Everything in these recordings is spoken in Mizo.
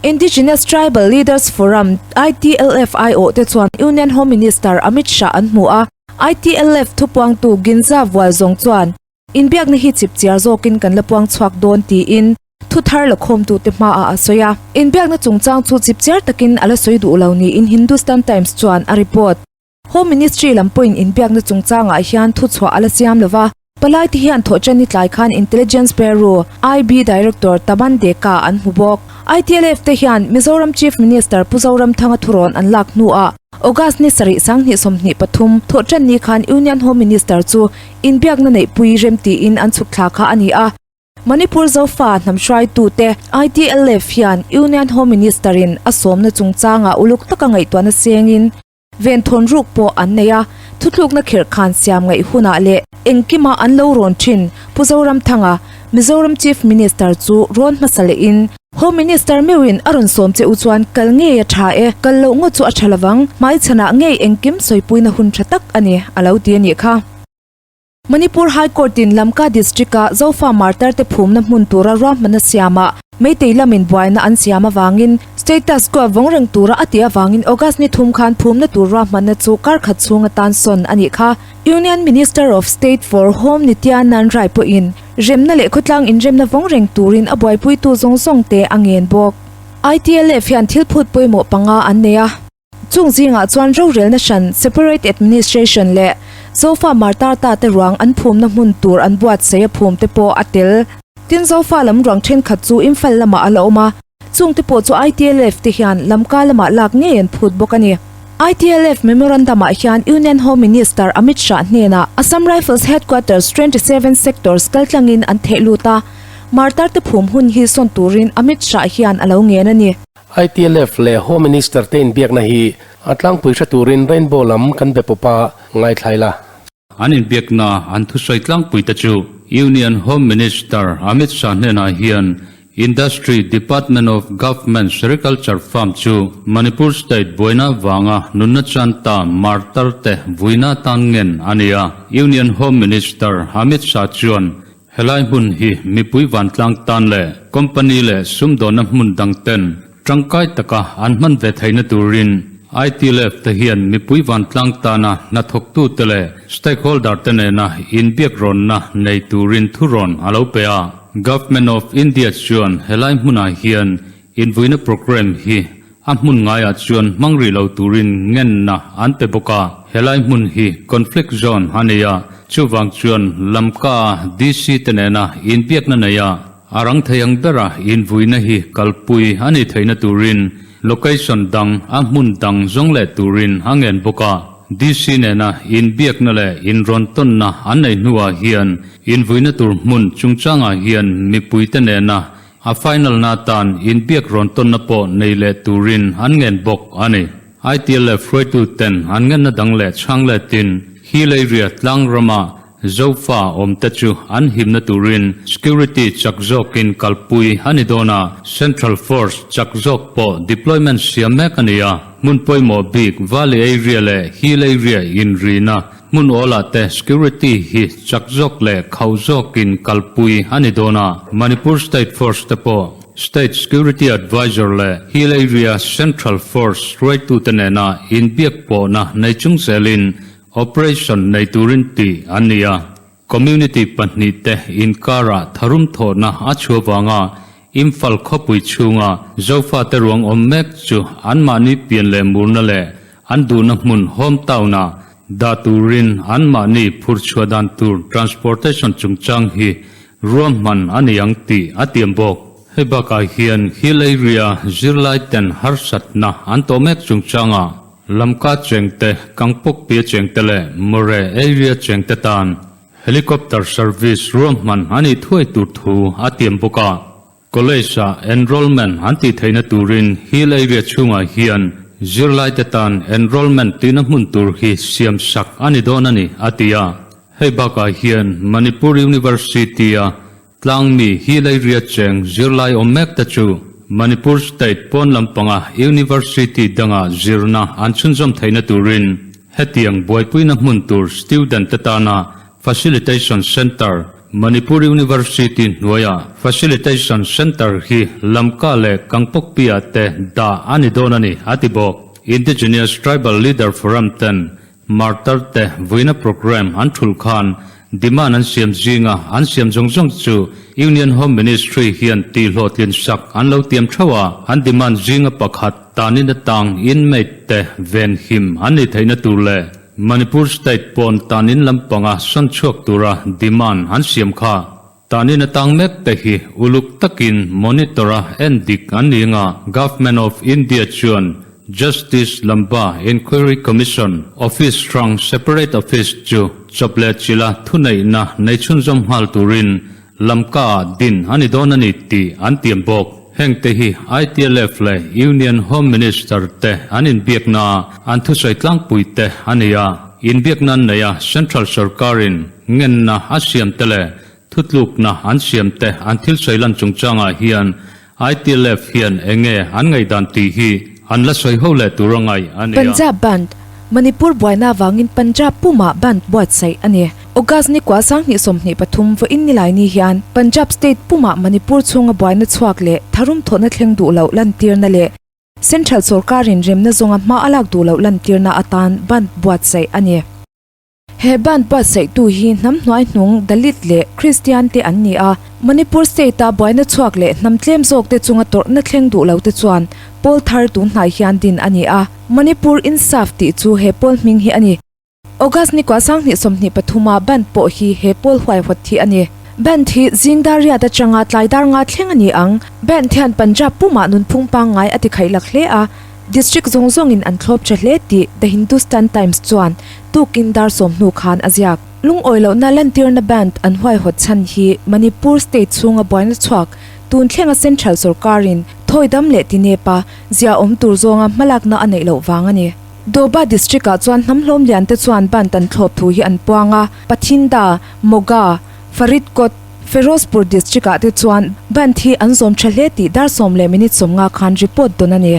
Indigenous Tribal Leaders Forum, ITLF, aiawhte chuan Union Home Minister Amit Shah an hmu a. ITLF thupuangtu Ginza Vualzawng chuan, Inbiakna hi chipchiar zawkin kan la puang chhuak dawn tiin thuthar lakhawmtute hmaah a sawi a. Inbiakna chungchang chu chipchiar takin a la sawi duh lo niin Hindustan Times chuan a report. Home Ministry lam pawhin inbiakna chungchangah hian thuchhuah a la siam lo va. Palaite hian thawhṭanni tlai khan Intelligence Bureau, IB, Director Taman Deka an hmu bawk. ITLF te hian Mizoram Chief Minister Pu Zoramthanga thurawn an lak hnuah August ni sarih 2023 thawhṭanni khan Union Home Minister chu inbiakna neihpui rem tiin an chhuk thla kha a ni a. Manipur Zofa hnam hruaitute ITLF hian Union Home Minister-in a sawmna chungchangah uluk taka ngaihtuahna sengin, Venthawn ruk pawh an nei a, thuthlukna khirh khan siam ngaih hunah leh engkima an lo rawn thin Pu Zoramthanga, Mizoram Chief Minister chu rawn hmasa lehin, Home Minister meuhin a rawn sawm che u chuan kal ngei a tha e, kal loh ngawt chu a tha lovang, hmaichhanah ngei engkim sawipuina hun tha tak a ni, a lo ti a nih kha. Manipur High Court-in Lamka District-a Zofa martar-te phumna hmun tura ruahmanna siamah Meitei lamin buaina an siam avangin status quo vawng reng tura a tih avangin August ni thum khan phumna tur ruahmanna chu kar khat chhung atan sawn a nih kha. Union Minister of State for Home Nityanand Rai pawhin remna leh khawtlang inremna vawng reng turin a buaipuitu zawng zawngte a ngen bawk. ITLF hian thil phut pawimawh panga an nei a. Chung zingah chuan rorelna hran, separate administration, leh Zofa martar ta te ruang an phumna hmun tur an buatsaih a phum te pawh a tel. Tin Zofa lam ruang thenkhat chu Imphal lamah a la awm a, chung te pawh chu ITLF te hian Lamka lamah lak ngei an phut bawk a ni. ITLF memorandum ah hian Union Home Minister Amit Shah hnenah Assam Rifles Headquarters 27 Sectors kaltlangin an theh lut a, martar te phum hun hi sawn turin Amit Shah hian a lo ngen a ni. ITLF leh Home Minister te inbiakna hi a tlangpui hre turin Rainbow lam kan be pawp a, ngaithlai la. An inbiakna an thusawi tlangpui te chu Union Home Minister Amit Shah hnenah hian Industry Department of Government Sericulture Farm chu Manipur State buaina vanga nunna chan ta martar te vuina tan ngen a ni a. Union Home Minister Amit Shah chuan Helai hmun hi mipui vantlang tan leh company leh sumdawnna hmun dang ten tangkai taka an hman ve theihna turin ITLF te hian mipui vantlang tana hnathawktute leh stakeholder te nena inbiak rawnna nei turin thurawn a lo pe a. Government of India chuan helai hmunah hian invuina programme hi a hmun ngaiah chuan hmang rih lo turin ngenna an pe bawk a, helai hmun hi conflict zone a ni a, chuvang chuan Lamka DC te nena inbiakna nei a, a rang thei ang bera invuina hi kalpui a nih theihna turin location dang a hmun dang zawng leh turin a ngen bawk a. DC nena inbiakna leh inrawn tawnna an neih hnuah hian invuina tur hmun chungchangah hian mipuite nena A final na tan inbiak rawn tawnna pawh nei leh turin an ngen bawk a ni. ITLF hruaitu ten an ngenna dang leh chhang letin Hill area tlang rama Zofa awmte chu an himna turin security chak zawkin kalpui a ni dawn a, Central Force chak zawk pawh deployment siam mek a ni a, hmun pawimawh bik Valley area leh Hill area inrina Hmun awlah te security hi chak zawk leh khauh zawkin kalpui a ni dawn a, Manipur State Force te pawh State Security Adviser leh Hill Area Central Force hruaitute nena inbiak pawhna nei chung zelin operation nei turin tih an ni a. Community pahnihte inkarah tharum thawhna a chhuah vanga Imphal khawpui chhunga Zofate ruang awm mek chu anmahni pian leh murna leh an duhna hmun home town-ah dah turin anmahni phur chhuah dan tur transportation chungchang hi ruahman a ni ang tih a tiam bawk. Hei bakah hian Hill Area zirlai ten harsatna an tawh mek chungchangah Lamka chengte, Kangpokpia chengte leh More Area chengte tan Helicopter service ruahman a nih thuai tur thu a tiam bawk a. College-ah enrollment an tih theihna turin Hill Area chhungah hian zirlaite tan enrollment tihna hmun tur hi siam sak a ni dawn a ni, a ti a. Hei bakah hian Manipur University-a tlangmi Hill Area cheng zirlai awm mek te chu Manipur State pawn lampanga University danga zirna an chhunzawm theihna turin Hetiang buaipuina hmun tur student te tana Facilitation Centre, Manipur University hnuaia Facilitation Centre hi Lamka leh Kangpokpia te dah a ni dawn a ni, a ti bawk. Indigenous Tribal Leader Forum ten Martar te vuina programme an thulh khan demand an siam zinga an siam zawng zawng chu Union Home Ministry hian tihhlawhtlin sak an lo tiam theuh a, an demand zinga pakhat tanin atang inmate te venhim an nih theihna tur leh Manipur state pawn tanin lampanga sawn chhuak tura demand an siam kha tanin atang mek te hi uluk takin monitor a en dik an ni anga Government of India chuan Justice Lamba Inquiry Commission office hrang separate office chu chawp leh chila thuneihna nei chhunzawm nghal turin Lamka ah din a ni dawn a ni tih an tiam bawk. Hengte hi ITLF leh Union Home Minister te an inbiakna a an thusawi tlangpui te a ni a. Inbiakna an nei a, Central sorkarin ngenna a siam te leh thutlukna an siam te an thil sawi lan chungchangah hian ITLF hian enge an ngaihdan tih hi an la sawi ho leh tur a ngaih a ni a. Punjab Bandh, Manipur buaina avangin Punjab pumah bandh buatsaih a ni. August ni kua 2023 vawiin nilai ni hian Punjab state pumah Manipur chhunga buaina chhuak leh tharum thawhna thleng duh loh lantirna leh Central sorkarin remna zawnga hma a lak duh loh lantirna atan bandh buatsaih a ni. He bandh buatsaihtu hi hnam hnuai hnung Dalit leh Kristian te an ni a, Manipur state-a buaina chhuak leh hnam tlem zawk te chunga tawrhna thleng duh lo te chuan pawl thar tun hnai hian din a ni a, Manipur Insaf tih chu he pawl hming hi a ni. August ni kua 2023 a bandh pawh hi he pawl huaihawt hi a ni. Bandh hi zing dar riat atanga tlai dar nga thleng a ni ang. Bandh hian Punjab pumah nunphung pangngai a tikhaih lak hle a, District zawng zawngin an thlawp tha hle tih The Hindustan Times chuan tukin dar sawm hnu khan a ziak. Lungawi lohna lantirna bandh an huaihawt chhan hi Manipur state chhunga buaina chhuak tun thlenga central sorkarin thawidam leh tinepa zia awm tur zawnga hmalakna a neih loh vang a ni. Doba district-ah chuan hnam hlawm lian te chuan bandh an thlawp thu hi an puang a, Pathinda, Moga, Faridkot, Ferozpur district-ah te chuan bandh hi an zawm tha hle tih dar sawm leh minute 50 khan report dawn a ni.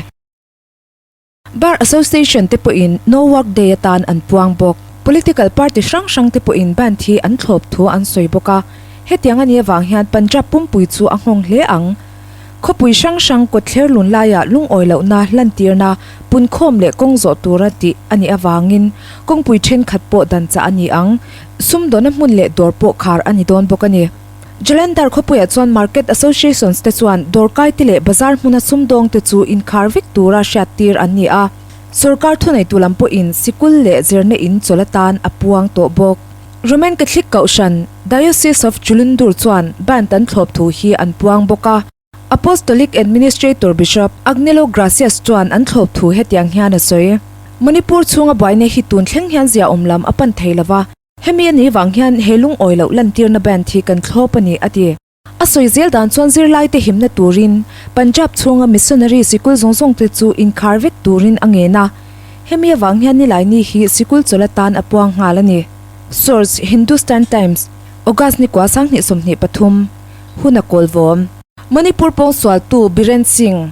Bar Association te pawhin No Work Day atan an puang bawk. Political party hrang hrang te pawhin bandh hi an thlawp thu an sawi bawk a. Hetiang a nih avang hian Punjab pumpui chu a nghawng hle ang. Khawpui hrang hrang kawtthler lun laiah lungawi lohna hlantirna punkhawm leh kawng zawh tura tih a nih avangin kawngpui thenkhat pawh dan chah a ni ang. Sumdawna hmun leh dawr pawh khar a ni dawn bawk a ni. Jalandhar khawpuiah chuan Market Associations te chuan dawrkai te leh bazar hmuna sumdawng te chu inkhar vek tura hriattir an ni a. Sorkar thuneitu lam pawhin sikul leh zirna in chawlh atan a puang tawh bawk. Roman Catholic Kohhran, Diocese of Chulundur chuan bandh an thlawp thu hi an puang bawk a. Apostolic Administrator Bishop Agnelo Gracias chuan an thlawp thu hetiang hian a sawi, Manipur chhunga buaina hi tun thleng hian ziaawm lam a pan thei lova, hemi a nih vang hian he lungawi loh lantirna bandh hi kan thlawp a ni, a ti. A sawi zel dan chuan zirlaite himna turin Punjab chhunga missionary sikul zawng zawng te chu inkhar vek turin a ngen a, hemi avang hian Nilaini hi sikul chawlh atan a puang nghal a ni. Source, Hindustan Times, August ni kua 2023, hun a kawl vawm. Manipur pawngsualtu Biren Singh.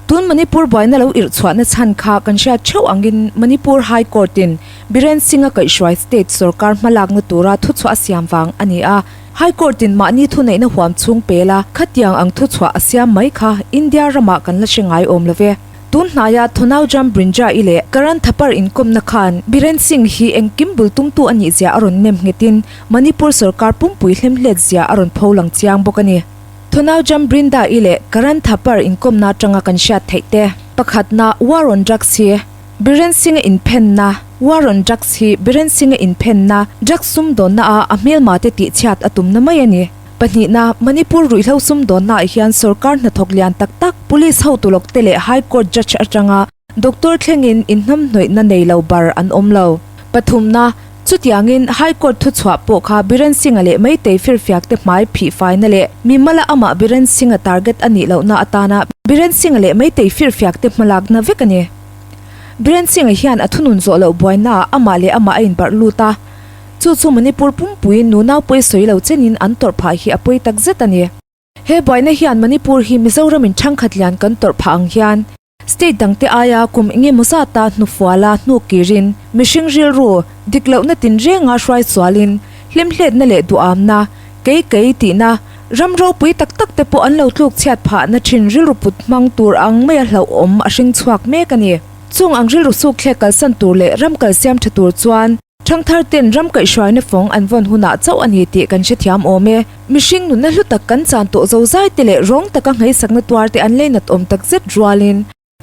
Tun Manipur buaina lo irh chhuahna chhan kha kan hriat theuh angin Manipur High Court-in Biren Singh-a kaihhruai state sorkar hmalakna tura thuchhuah a siam vang a ni a. High Court-in mahni thuneihna huam chhung pela khatiang ang thuchhuah a siam mai kha India ramah kan la hre ngai awm lo ve. Tun hnaia Thonaujam Brinja-i leh Karan Thapar inkawmna khan Biren Singh hi engkim bul tumtu a nih zia a rawn nem nghetin Manipur sorkar pumpui hlemhlet zia a rawn pho lang chiang bawk a ni. Thonaujam Brinda-i leh Karan Thapar inkawmna atanga kan hriat theih te pakhatna War on Drugs hi Biren Singh-a inphenna War on Drugs hi Biren Singh-a inphenna drugs sumdawnna a a hmelma te tihchhiat a tumna mai a ni. Pahnihna, Manipur ruihhlo sumdawnnaah hian sorkar hnathawk lian tak tak, Police hotu lawk te leh High Court Judge atanga Doctor thlengin inhnamhnawihna nei lo bar an awm lo. Pathumna, chutiangin High Court thuchhuah pawh kha Biren Singh-a leh Meitei firfiak te hmai phihfaina leh mimala amah Biren Singh-a target a nih lohna atana Biren Singh-a leh Meitei firfiak te hmalakna vek a ni. Biren Singh-a hian a thunun zawh loh buainaah amah leh amah a inbarh lut a. Chu chu Manipur pumpui nu naupui sawi lo chenin an tawrh phah hi a pawi tak zet a ni. He buaina hian Manipur hi Mizoramin thangkhat lian kan tawrh phah ang hian state dangte aia kum engemaw zata hnufuala hnuk kirin mihring rilru dik lohna tinrenga hruai sualin hlimhletna leh duhamna, Kei kei tihna, ram ropui tak tak te pawh an lo tluk chhiat phahna thin rilru put hmang tur ang maia hlauhawm a hring chhuak mek a ni. Chung ang rilru suk thlek kalsan tur leh ram kal siam tha tur chuan Thangthar ten ram kaihhruaina fawng an vawn hunah chauh a ni tih kan hrethiam awm e. Mihring nunna hlu tak kan chan tawh zozai te leh rawng taka ngheisakna tuar te an leinat awm tak zet rualin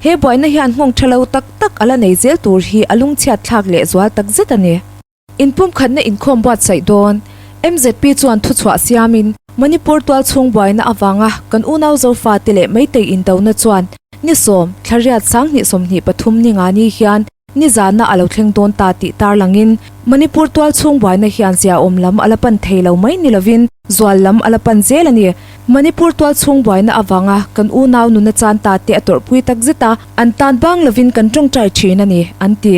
he buaina hian nghawng tha lo tak tak a la nei zel tur hi a lungchhiat thlak leh zual tak zet a ni. Inpumkhatna inkhawm buatsaih dawn MZP chuan thuchhuah siamin Manipur tualchhung buaina avanga kan unau Zofate leh Meitei indona chuan ni sawm, thlariat sanghnih 23 ni nga ni hian Nizana a lo thleng dawn ta tih tarlangin Manipur tualchhung buaina hian ziaawm lam a la pan thei lo mai ni lovin zual lam a la pan zel a ni. Manipur tualchhung buaina avanga kan unau nuna chan ta te a tawrhpui tak zet a, an tan bang lovin kan tawngtai thin a ni, an ti.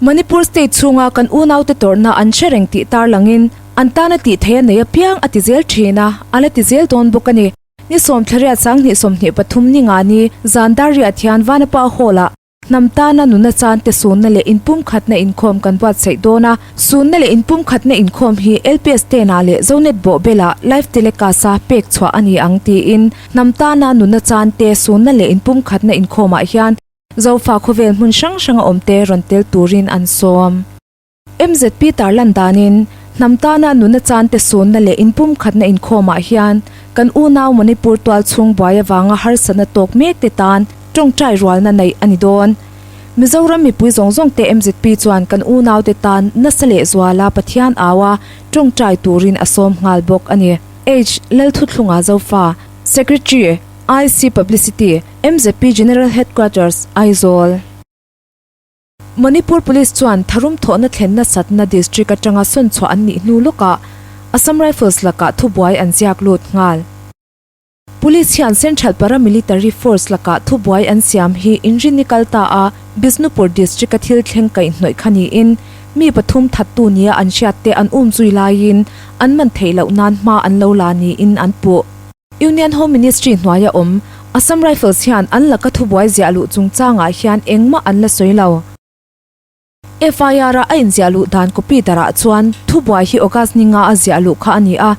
Manipur state chhunga kan unaute tawrhna an hre reng tih tarlangin an tana tih theih a nei apiang a ti zel thin a, a la ti zel dawn bawk a ni. Ni sawmthlariat sanghnih 23 ni nga ni zan dar riat hian Vanapa Hall-ah Hnam tana nuna chante sunna leh inpumkhatna inkhawm kan buatsaih dawn a, sunna leh inpumkhatna inkhawm hi LPS Tena leh Zonet Bawhbela live telecast-a pek chhuah a ni ang tiin hnam tana nuna chante sunna leh inpumkhatna inkhawmah hian Zofa khawvel hmun hrang hranga awmte rawn tel turin an sawm. MZP tarlan danin, hnam tana nuna chante sunna leh inpumkhatna inkhawmah hian kan unau Manipur tualchhung buai avanga harsatna tawk mekte tan tawngtai rualna neih a ni dawn. Mizoram mipui zawng zawngte MZP chuan kan unaute tan nasa leh zuala Pathian aua tawngtai turin a sawm nghal bawk a ni. H. Lalthuthlunga Zofa, Secretary, IC Publicity, MZP General Headquarters, Aizawl. Manipur Police chuan tharum thawhna thlenna satna district atanga sawn chhuah an nih hnu lawkah Assam Rifles lakah thubuai an ziak lut nghal. Police hian Central Paramilitary Force lakah thubuai an siam hi inrinni kal ta a Bishnupur district a thil thleng kaihhnawih kha niin mi pathum thattu nia an hriatte an um zui laiin an man theih loh nan hma an lo la niin an puh. Union Home Ministry hnuaia awm Assam Rifles hian an laka thubuai ziah luh chungchangah hian engmah an la sawi lo. FIR-a a inziah luh dan copy darah chuan thubuai hi August ni nga a ziah luh kha a ni a,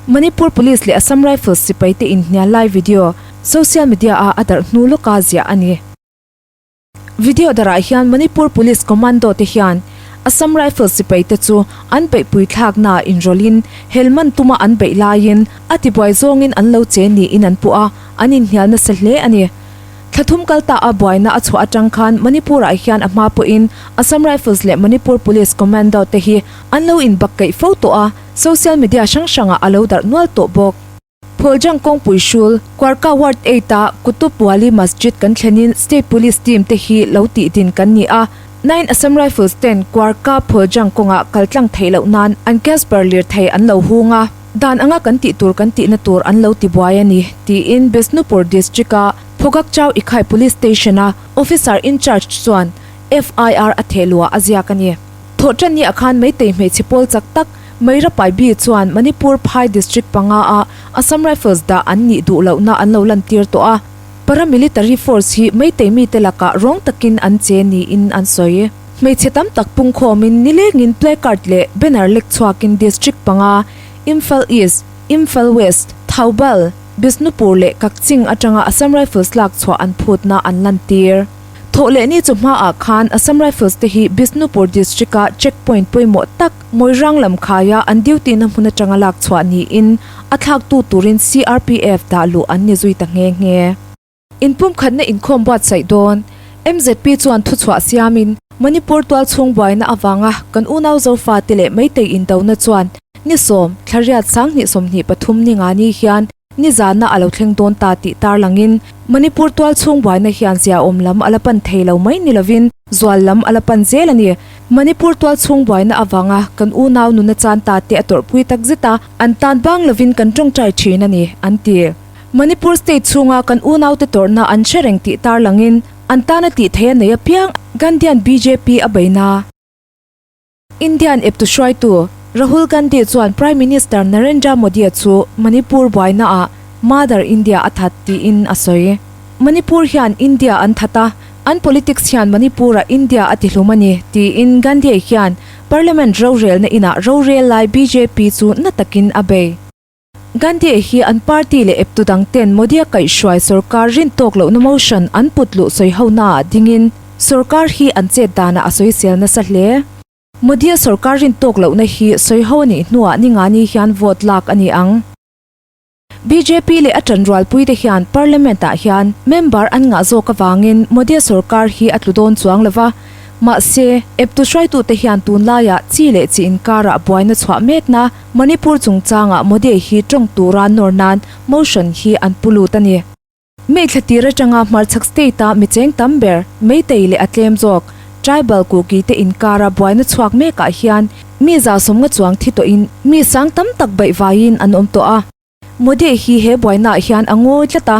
Manipur Police leh Assam Rifles sipaite inhnial lai video social media-a a darh hnu lawka ziah a ni. Video darah hian Manipur Police Commando te hian Assam Rifles sipai te chu an beihpui thlaknaah inrawlhin helman tuma an beih laiin a tibuai zawngin an lo che niin an puh a, an inhnial nasa hle a ni. Thla thum kal ta a buaina a chhuah atang khan Manipur-ah hian a hma pawhin Assam Rifles leh Manipur Police Commando te hi an lo inbakkaih fo tawh a, social media hrang hrangah a lo darh nual tawh bawk. Phawljang kawngpui hrul, Kwarka Ward Eight ah Kutub Wali Masjid kan thlenin State Police team te hi lo tih din kan ni a. Nine Assam Rifles ten Kwarka Phawljang kawngah kal tlang theih loh nan an Casper lirthei an lo hung a, dan anga kan tih tur kan tihna tur an lo ti buai a ni, tiin Bishnupur District a Phogakchau Ikhai Police Station a Officer in Charge chuan FIR a thehluah a ziak a ni. Thawhṭan ni ah khan Meitei hmeichhe pawl chak tak Meira Paibi chuan Manipur Phai District panga ah Assam Rifles dah an nih duh lohna an lo lantir tawh a, Paramilitary force hi Meitei mite lakah rawng takin an che niin an sawi. Hmeichhe tam tak pungkhawmin nilengin placard leh banner lek chhuakin District panga, Imphal East, Imphal West, Thoubal, Bishnupur leh Kakching atanga Assam Rifles lak chhuah an phutna an lantir. Thawh leh ni chu hmaah khan Assam Rifles te hi Bishnupur District-a check point pawimawh tak Moirang lam khaia an duty na hmun atanga lak chhuah niin a thlaktu turin CRPF dah luh an ni zui ta nghe nghe. Inpumkhatna inkhawm buatsaih dawn MZP chuan thuchhuah siamin Manipur tualchhung buaina avanga kan unau Zofate leh Meitei indona chuan ni sawm, thlariat sanghnih 23 ni nga ni hian Nizana a lo thleng dawn ta tih tarlangin Manipur tualchhung buaina hian ziaawm lam a la pan thei lo mai ni lovin zual lam a la pan zel a ni. Manipur tualchhung buaina avanga kan unau nuna chan ta te a tawrhpui tak zet a, an tan bang lovin kan tawngtai thin a ni, an ti. Manipur state chhunga kan unaute tawrhna an hre reng tih tarlangin an tana tih theih a nei apiang Gandhian bjp a beina. Indian eptu hruaitu Rahul Gandhi chuan Prime Minister Narendra Modi-a chu Manipur buainaah Mother India a that tiin a sawi. Manipur hian India an that a, an politics hian Manipur-ah India a tihlum a ni, tiin Gandhi hian Parliament rorelna inah rorel lai bjp chu na takin a bei. Gandhi hi an party leh eptu dang ten Modi-a kaihhruai sorkar rin tawk lohna motion an put luh sawi honaah dingin sorkar hi an chet danah a sawisel nasa hle. Modi-a sorkar rin tawk lohna hi sawi ho a nih hnuah ningani hian vote lak a ni ang. Bjp leh a ṭanrualpuite hian Parliament-ah hian member an ngah zawk avangin Modi-a sorkar hi a tlu dawn chuang lo va. Mahse, eptu hruaitute hian tunlaiah chi leh chi inkarah buaina chhuah mekna Manipur chungchangah Modi hi ṭawng tura nawr nan motion hi an pu lut a ni. May thla tir atanga hmarchhak state-a mi cheng tam ber Meitei leh a tlem zawk tribal Kuki te inkara buaina chhuak mekah hian mi 150 chuang thi tawhin mi sang tam tak baihvaiin an awm tawh a. Modi hi he buainaah hian a ngawi tlat a,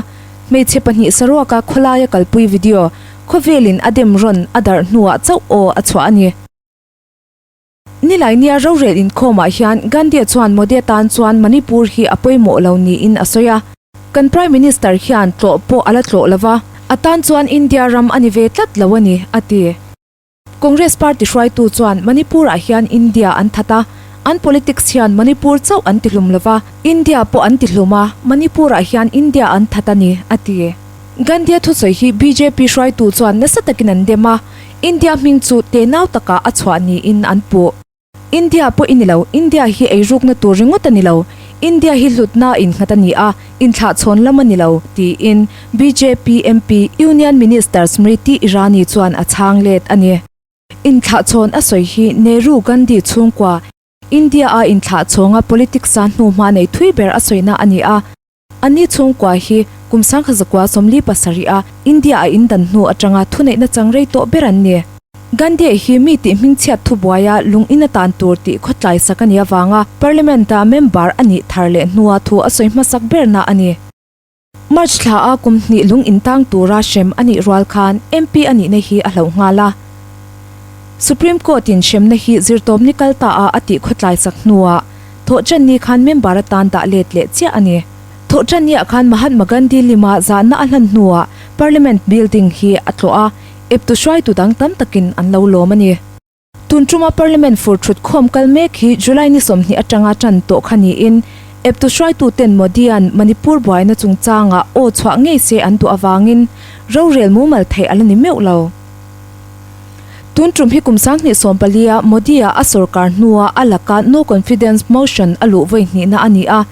hmeichhe pahnih saruaka khawlaia kalpui video khawvelin a dem rawn a darh hnuah chauh aw a chhuah a ni. Nilainia rorel inkhawmah hian Gandhi-a chuan Modi atan chuan Manipur hi a pawimawh lo niin a sawi a. Kan Prime Minister hian tlawh pawh a la tlawh lo va, a tan chuan India ram a ni ve tlat lo a ni, a ti. Congress party hruaitu chuan Manipur-ah hian India an that a, an politics hian Manipur chauh an tihlum lo va, India pawh an tihlum a, Manipur-ah hian India an that a ni, a ti. Gandhi-a thusawi hi bjp hruaitu chuan nasa takin an dem a, India hming chu tenau takah a chhuah niin an puh. India pawh i ni lo, India hi eirukna tur ringawt a ni lo, India hi hlutna innghat a ni a, inthlahchhawn lam a ni lo, tiin bjp MP Union Minister Smriti Irani chuan a chhang let a ni. Inthlahchhawn a sawi hi Nehru Gandhi chhungkua, India-a inthlahchhawnga politics-a hnuhma nei thui ber a sawina a ni a. Ani chhungkua hi kum 1947 a India a indan hnu atanga thuneihna chang rei tawh ber an ni. Gandhi hi mi tih hmingchhiat thubuaia lung in atan tur tih khawtlai sak a nih avanga Parliament-a member a nih thar leh hnua thu a sawi hmasak berna a ni. March thla a kum hnih lung in tang tura hrem a nih rual khan MP a nihna hi a hlauh nghal a. Supreme Court-in hremna hi zirtawpni kal ta a a tih khawtlai sak hnuah Thawhṭanni khan member atan dah let leh chiah a ni. Thawhṭanniah khan Mahatma Gandhi lima zahna a hlan hnuah Parliament building hi a tlawh a, eptu hruaitu dang tam takin an lo lawm a ni. Tun ṭuma Parliament fur ṭhut khawm kal mek hi July ni 20 aṭanga ṭan tawh kha niin eptu hruaituten Modi-a'n Manipur buaina chungchangah aw chhuah ngei se an duh avangin rorel mumal theih a la ni meuh lo. Tun tum hi kum 2014 a Modi-a a sorkar hnua a laka no confidence motion a luh vawi hnihna a ni a.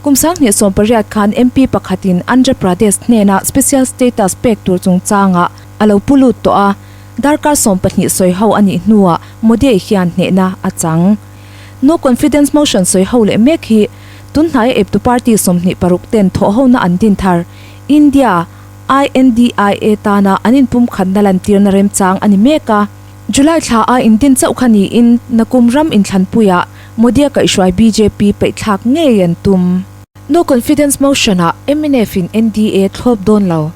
Kum 2018 khan MP pakhatin Andhra Pradesh hnena special status pek tur chungchangah a lo pu lut tawh a, darkar 12 sawi ho a nih hnuah Modi hian hnehna a chang. No confidence motion sawi ho leh mek hi tunhnaia eptu party 26 ten thawhhona an din thar India, INDIA tana an inpumkhatna lantirna remchang a ni mek a. July thla a indin chauh kha niin Nakum ram inthlanpuiah Modi-a kaihhruai bjp peihthlak ngei an tum. No confidence motion-ah mnf in NDA thlawp dawn lo.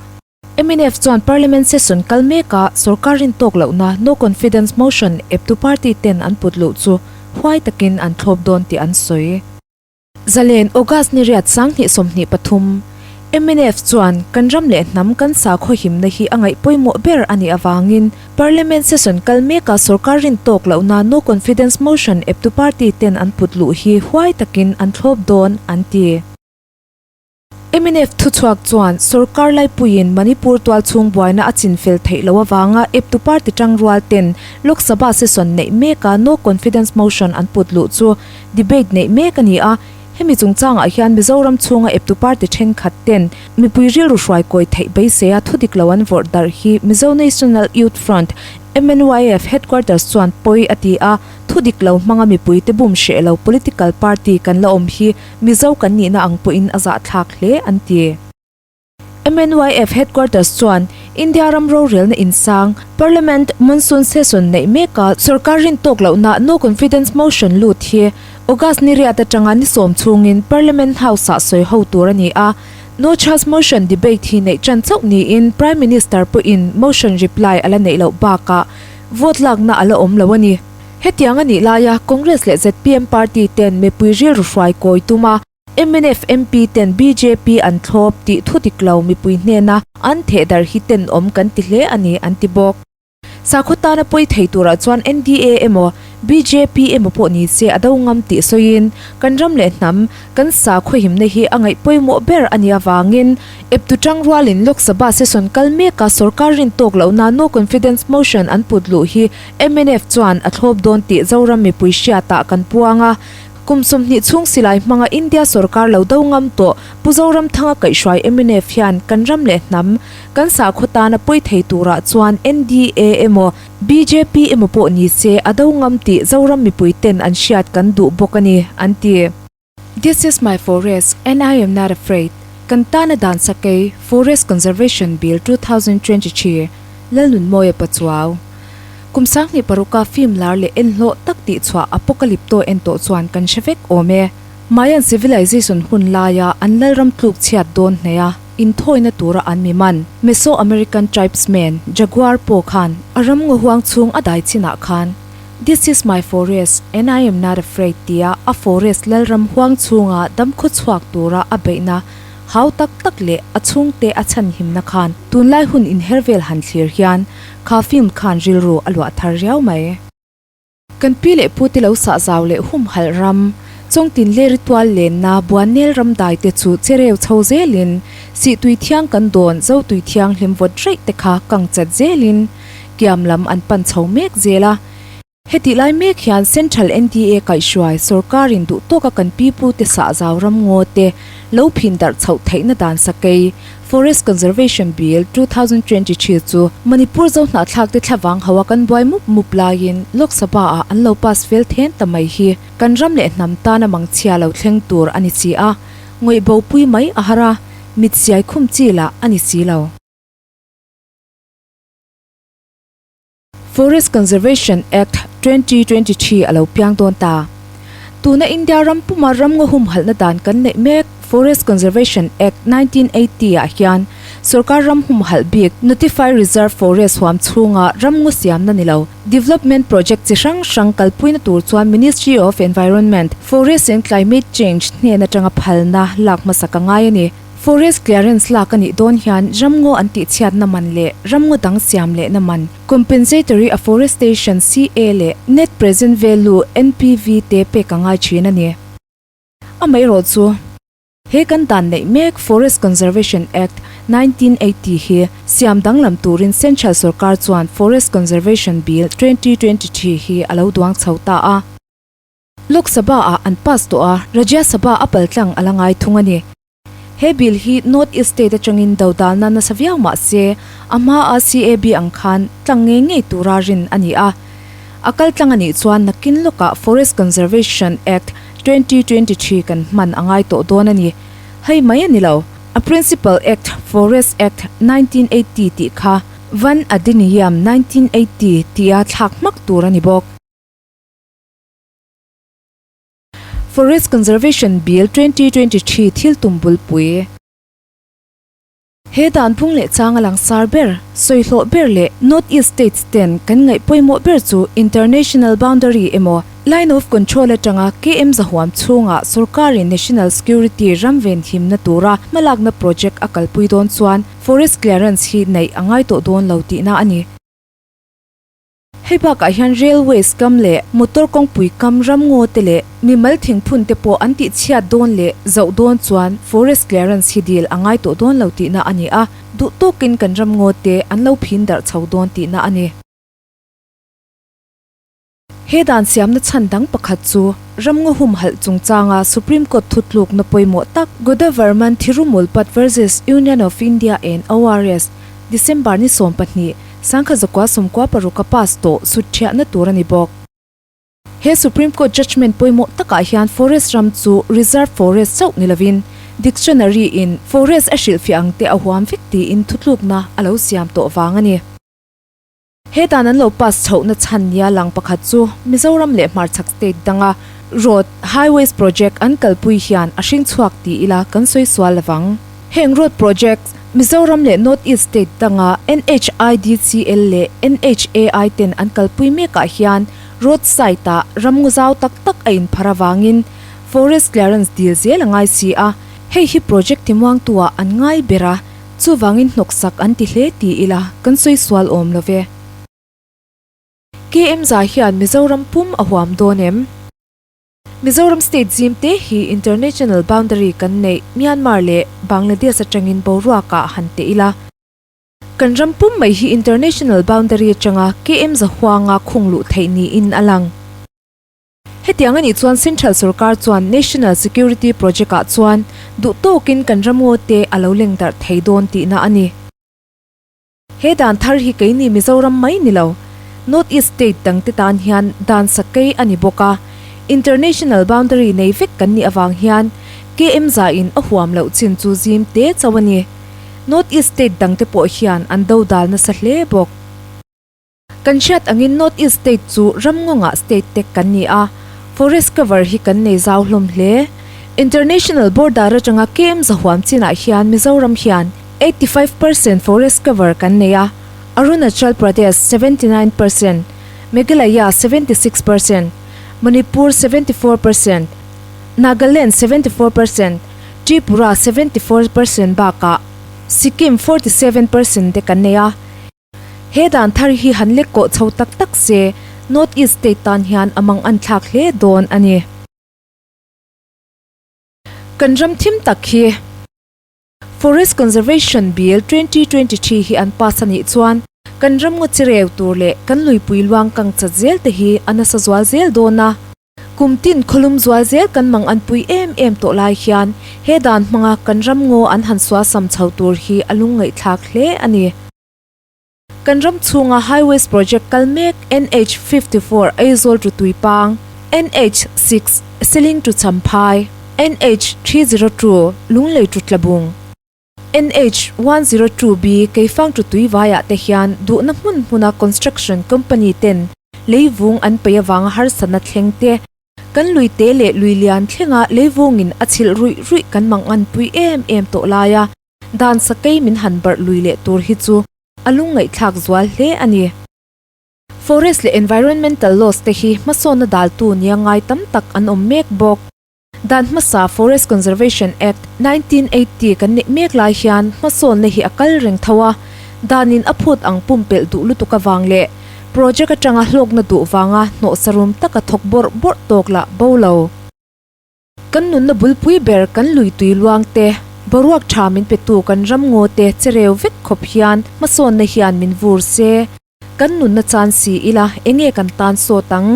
Mnf chuan Parliament session kal meka sorkar rintawk lohna no confidence motion eptu party ten an put luh chu huai takin an thlawp dawn tih an sawi. Zalen August ni riat 2023, mnf chuan kan ram leh hnam kan sakhaw himna hi a ngaih pawimawh ber a nih avangin Parliament session kal meka sorkar rin tawk lohna no confidence motion eptu party ten an put luh hi huai takin an thlawp dawn an ti. Mnf thuchhuak chuan sorkar laipuiin Manipur tualchhung buaina a chinfel theih loh avanga eptu party tangrual ten Lok Sabha session neih meka no confidence motion an put luh chu debate neih mek a ni a, hemi chungchangah hian Mizoram chhunga eptu party thenkhat ten mipui rilru hruai kawi theih beiseia thudik lo an vawrh darh hi Mizo National Youth Front, MNYF, headquarters chuan pawi a ti a, thudik lo hmanga mipuite bum hreh lo political party kan la awm hi Mizo kan nihna ang pawhin a zahthlak hle an ti. MNYF Headquarters chuan India ram rorelna insang, Parliament Monsoon Session neih meka sorkar rin tawk lohna No Confidence Motion lut hi August ni riat atanga ni sawm chhungin Parliament House-ah sawi ho tur a ni a. No Trust Motion debate hi neih tan chauh niin Prime Minister pawhin motion reply a la neih loh bakah vote lakna a la awm lo a ni. Hetiang a nih laia Congress leh zpm party ten mipui rilru hruai kawi tum a, mnf MP ten bjp an thlawp tih thu dik lo mipui hnena an thehdarh hi tenawm kan ti hle a ni an ti bawk. Sakhaw tana pawi thei turah chuan NDA emaw, bjp emaw pawh ni se a do ngam tih sawiin, kan ram leh hnam, kan sakhaw himna hi a ngaih pawimawh ber a nih avangin eptu tang rualin Lok Sabha session kal meka sorkar rin tawk lohna no confidence motion an put luh hi mnf chuan a thlawp dawn tih Zoram mipui hriatah kan puang a. Kum 20 chhung silai hmanga India sorkar lo do ngam tawh Pu Zoramthanga kaihhruai mnf hian kan ram leh hnam, kan sakhaw tana pawi thei turah chuan NDA emaw, bjp emaw pawh ni se a do ngam tih Zoram mipui ten an hriat kan duh bawk a ni, an ti. This is my forest and I am not afraid, kan tana dan sakei Forest Conservation Bill 2023, Lalnunmawia Pachuau. Kum 2006-a film lar leh enhlawh tak tihchhuah Apocalypto en tawh chuan kan hre vek awm e. Mayan civilization hun laia an lalram tluk chhiat dawn hnaih a, inthawina tura an mi man, Mesoamerican tribesmen, Jaguar pawh khan a ram ngaw huang chhung a dai chinah khan This is my forest and I am not afraid tia a forest lalram huang chhunga damkhaw chhuak tura a beihna hau tak tak leh a chhungte a chhanhimna khan tunlai hun inher vel han thlir hian kha film khan rilru a luah thar riau mai. Kan pi leh pute lo sah zau leh humhalh ram, Chawngtin leh ritual lenna Buannel ram dai te chu chereu chho zelin Sihtui thiang kan dawn Zotui thianghlim vawt raih te kha kang chat zelin kiam lam an pan chho mek zel a. Hetih lai mek hian Central NDA kaihhruai sorkarin duh tawka kan pipute sah zau ram ngaw te lo phin darh chhoh theihna dan sakei, Forest Conservation Bill, 2023 chu Manipur Zohnahthlak te thlavang ho a kan buai mup mup laiin Lok Sabha ah an lo pass fel then ta mai hi kan ram leh hnam tana mangchhia lo thleng tur a ni si a, ngawih bopui mai a har a, mit siai khum chi lah a ni si lo. Forest Conservation Act, 2023 a lo piang dawn ta. Tuna India ram puma ram ngaw humhalhna dan kan neih mek Forest Conservation Act, 1980 ah hian sorkar ram humhalh bik Notify Reserve Forest huam chhunga ram ngaw siamna ni lo development project chi hrang hrang kalpuina tur chuan Ministry of Environment, Forest and Climate Change hnen atanga phalna lak hmasak a ngai a ni. Forest clearance lak a nih dawn hian ramngaw an tihchhiatna man leh ramngaw dang siam lehna man, Compensatory Afforestation, CA, leh Net Present Value, NPV, te pek a ngai thin a ni. Amaherawh chu, he kan dan neih mek Forest Conservation Act, 1980 hi siam danglam turin Central sorkar chuan Forest Conservation Bill, 2023 hi a lo duang chho ta a. Lok Sabha ah an pass tawh a, Rajya Sabha a paltlang a la ngai thung a ni. He bill hi North East state atangin dodalna nasa viau mah se, a hmaa CAB ang khan tlang ngei ngei tura rin a ni a. A kal tlang a nih chuan nakin lawkah Forest Conservation Act, 2023 kan hman a ngai tawh dawn a ni. Hei mai a ni lo, a Principal Act, Forest Act, 1980 tih kha Van Adhiniyam, 1980 tia thlak hmak tur a ni bawk. Forest Conservation Bill 2023 thil tum bulpui. He dan phung leh chang a langsar ber, sawihlawh ber leh North East States ten kan ngaih pawimawh ber chu International Boundary emaw Line of Control atanga KM zahuam chhungah sorkarin National Security ram venhimna tura hmalakna project a kalpui dawn chuan Forest Clearance hi neih a ngai tawh dawn lo tihna a ni. Hei bakah hian railways kam leh motor kawngpui kam ramngaw te leh mimal thingphun te pawh an tihchhiat dawn leh zoh dawn chuan forest clearance hi dil a ngai tawh dawn lo tihna a ni a, duh tawkin kan ramngaw te an lo phin darh chho dawn tihna a ni. He dan siamna chhan dang pakhat chu ramngaw humhalh chungchanga Supreme Court thutlukna pawimawh tak Godavarman Thirumulpat versus Union of India and ORS, December ni 12, 1996 a pass tawh sut thiahna tur a ni bawk. He Supreme Court judgement pawimawh takah hian forest ram chu reserve forest chauh ni lovin dictionary in forest a hrilhfiah ang te a huam vek tiin thutlukna a lo siam tawh vang a ni. He dan an lo pass chhohna chhan nia lang pakhat chu Mizoram leh hmarchhak state danga road, highways project an kalpui hian a hring chhuak ti ila kan sawi sual lovang. Heng road projects Mizoram leh North East state danga NHIDCL leh NHAI ten an kalpui mekah hian road side ah ramngaw zau tak tak a inphar avangin forest clearance dil zel a ngai si a, hei hi project timuangtu ah an ngai ber a, chuvangin hnawksak an ti hle ti ila kan sawi sual awm lo ve. KM za hian Mizoram pum a huam dawn em? Mizoram state zim te hi international boundary kan neih Myanmar leh Bangladesh atangin boruakah han teh ila. Kan ram pum mai hi international boundary atanga KM za huanga khung luh theih niin a lang. Hetiang a nih chuan Central sorkar chuan National Security Project ah chuan duh tawkin kan ram ngaw te a lo leng darh thei dawn tihna a ni. He dan thar hi keini Mizoram mai ni lo, North East state dangte tan hian dan sakei a ni bawk a, International boundary nei vek kan nih avang hian KM za in a huam loh chin chu zim te chauh a ni. North East state dangte pawh hian an dodal nasa hle bawk. Kan hriat angin North East state chu ramngawngah state tek kan ni a, forest cover hi kan nei zau hlawm hle. International border atanga KM zahuam chinah hian Mizoram hian 85 percent forest cover kan nei a, Arunachal Pradesh 79 percent, Meghalaya 76 percent, Manipur 74 percent, Nagaland 74 percent, Tripura 74 percent bakah Sikkim 47 percent te kan nei a. He dan thar hi han lek kawh chho tak tak se, North East state tan hian a mang an thlak hle dawn a ni. Kan ram thim tak hi Forest Conservation Bill 2023 hi an pass a nih chuan kan ram ngaw chireu tur leh kan luipui luang kang chat zel te hi a nasa zual zel dawn a. Kum tin khawlum zual zel kan mang an pui em em tawh lai hian he dan hmanga kan ram ngaw an han sualsam chho tur hi a lungngaihthlak hle a ni. Kan ram chhunga Highways Project kal mek NH 54 Aizawl to Tuipang, NH 6 Seling to Champhai, NH 302 Lunglei to Tlabung, NH 102B Keifang to Tuivaiah te hian duhna hmun hmuna construction company ten leivung an peih avanga harsatna thleng te, kan lui te leh lui lian thlenga leivungin a chhilh ruih ruih kan manganpui em em tawh laia Dan sakei min han barh lui leh tur hi chu a lungngaihthlak zual hle a ni. Forest leh environmental laws te hi hmasawnna daltu nia ngai tam tak an awm mek bawk. Dan hmasa Forest Conservation Act, 1980 kan neih mek lai hian hmasawnna hi a kal reng tho a, danin a phut ang pumpelh duh lutuk avang leh project atanga hlawkna duh vanga hnawhsarum taka thawk bawrh bawrh tawk lah bo lo. Kan nunna bulpui ber kan lui tui luang te, boruak tha min petu kan ram ngaw te chereu vek khawp hian hmasawnna hian min vur se. Kan nunna chan si ila enge kan tan sawt ang?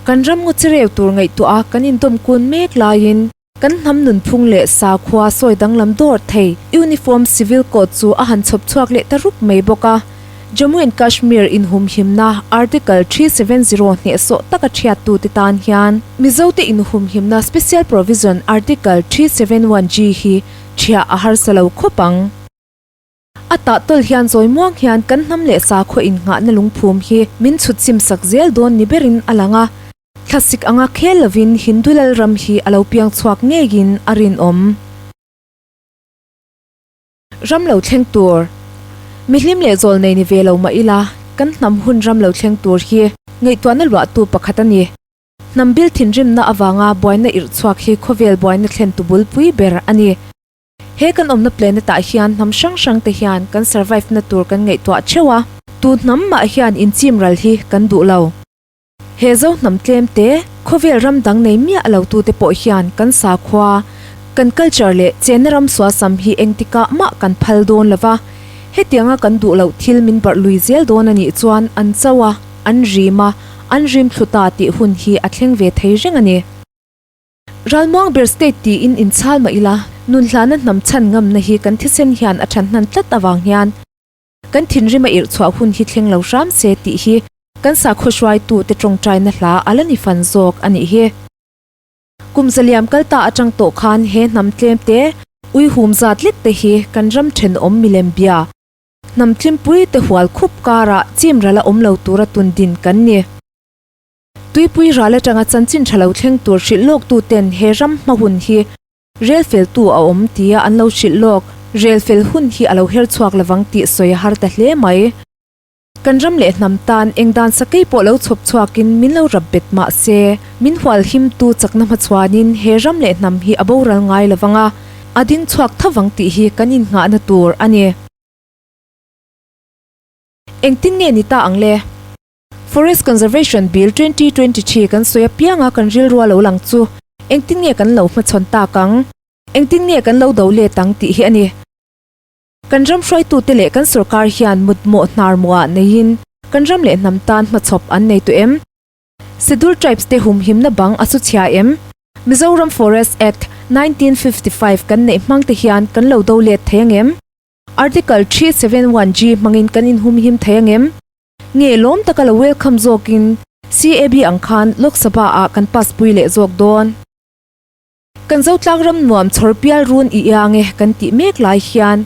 Kan ram ngaw chereu tur ngaihtuah a kan indawm kun mek laiin Kan hnam nunphung leh sakhua sawi danglam dawr thei Uniform Civil Code chu a han chhawp chhuak leh ta rup mai bawk a. Jammu and Kashmir inhumhimna Article 370 hnehsawh taka thiattute tan hian Mizote inhumhimna Special Provision Article 371G hi thiah a harsa lo khawp ang. A tah tawlh hian zawi muang hian kan hnam leh sakhua innghahna lungphum hi min chhut chim sak zel dawn ni berin a lang a. Thlasik anga khel lovin Hindu Lalram hi a lo piang chhuak ngeiin a rinawm. Ram lo thleng tur. Mihlim leh zawl nei ni ve lo mah ila, kan hnam hun ram lo thleng tur hi ngaihtuahna luahtu pakhat a ni. Hnam bil thinrimna avanga buaina irh chhuak hi khawvel buaina thlen tu bulpui ber a ni. He kan awmna planet ah hian hnam hrang hrang te hian kan survive na tur kan ngaihtuah theuh a, tu hnam mah hian inchim ral hi kan duh lo. He zo hnam tlem te, khawvel ram dang nei miah lo tu te pawh hian kan sakhua, kan culture leh chenna ram sualsam hi engtikah mah kan phal dawn lo va. Hetianga kan duh loh thil min barh lui zel dawn a nih chuan an cho a, an rim a, an rim thlu ta tih hun hi a thleng ve thei reng a ni. Ralmuang ber state tiin inchhal mah ila, nun hlana hnam chhan ngamna hi kan thisen hian a than hnan tlat avang hian kan thinrim a irh chhuah hun hi thleng lo hram se tih hi kan sakhaw hruaitute tawngtaina hla a la ni fan zawk a nih hi. Kum zaliam kal ta atang tawh khan he hnam tlem te, uihum zat lek te hi kan ram thenawm milem bia, hnam tlimpui te hual khup karah chim ral a awm lo tura tun din kan ni. Tuipui ral atanga chanchin tha lo thleng tur hrilh lawk tu ten he ram hma hun hi rel fel tu a awm tia an lo hrilh lawk. Rel fel hun hi a lo her chhuak lovang tih sawi a har ta hle mai. Kan ram leh hnam tan eng dan sakei pawh lo chhawp chhuakin min lo rap bet mah se, min hual him tu chakna hmachhuanin he ram leh hnam hi a boral ngai lovang a, a ding chhuak tho vang tih hi kan innghahna tur a ni. Engtin nge ni ta ang le? Forest Conservation Bill 2023 kan sawi apianga kan rilru a lo lang chu engtin nge kan lo hmachhawn tak ang? Engtin nge kan lo do let ang tih hi a ni. Kan ram hruaitute leh kan sorkar hian mutmawh hnar muah neiin kan ram leh hnam tan hmachhawp an nei tawh em? Scheduled Tribes te humhimna bang a su chhia em? Mizoram Forest Act, 1955 kan neih hmang te hian kan lo do let thei ang em? Article 371G hmangin kan inhumhim thei ang em? Nge lawm taka lo welcome zawkin CAB ang khan Lok Sabha ah kan pass pui leh zawk dawn? Kan Zotlang ram nuam chhawr pial run i iang e kan tih mek lai hian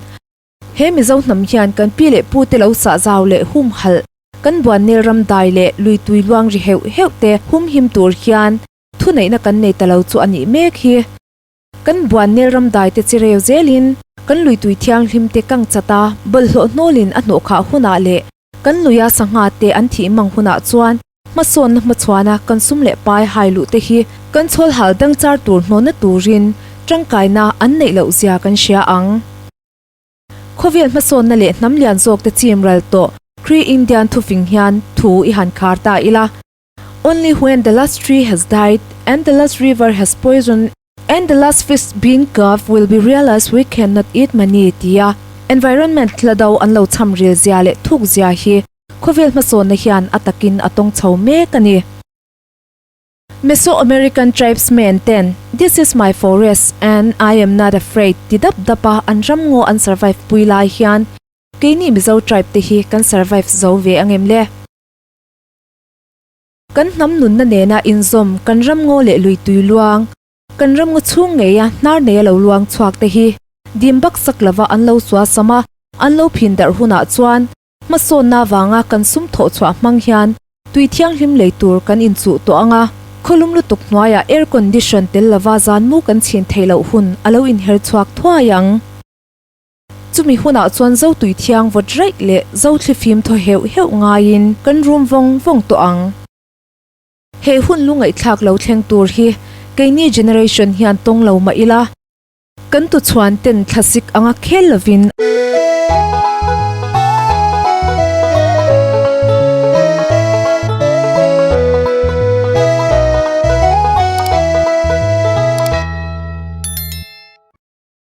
he Mizo hnam hian kan pi leh pu te lo sah zau leh hum halh kan buannel ram dai leh lui tui luang ri heuh heuh te hum him tur hian thuneihna kan nei ta lo chu a nih mek hi. Kan buannel ram dai te chi reu zelin kan lui tui thianghlim te kang chat a bawlhhlawh hnawlin a hnawhkhah hunah leh kan luia sangha te an thih mang hunah chuan Hmasawnna hmachhuana kan sum leh pai hai luh te hi kan chhawl hal dang char tur hnawna turin tangkaina an neih loh zia kan hria ang. Khawvel hmasawnna leh hnam lian zawk te chim ral tawh Cree Indian thufing hian thu i han khar ta ila, Only when the last tree has died and the last river has poisoned and the last fish been caught will be realised we cannot eat money tia environment hla do an lo cham ril zia leh thuk zia hi Khawvel hmasawnna hian a takin a tawng chho mek a ni. Mesoamerican tribesmen ten This is my forest and I am not afraid ti dap dap a an ram ngaw an survive pui lai hian keini Mizo tribe te hi kan survive zo ve ang em le? Kan hnam nunna nena inzawm kan ram ngaw leh lui tui luang, kan ram ngaw chhung ngeia hnar neia lo luang chhuak te hi dim baksak lova an lo suasam a, an lo phin darh hunah chuan Hmasawnna vanga kan sum thawh chhuah hmang hian tui thianghlim lei tur kan inchuh tawh ang a, khawlum lutuk hnuaiah air condition tel lova zanmu kan chhin theih loh hun a lo inher chhuak thuai ang. Chumi hunah chuan zo tui thiang vawt raih leh zo thlifim thaw heuh heuh ngaiin kan rum vawng vawng tawh ang. He hun lu ngaihthlak lo thleng tur hi keini generation hian tawng lo mah ila, kan tuchhuan ten thlasik anga khel lovin.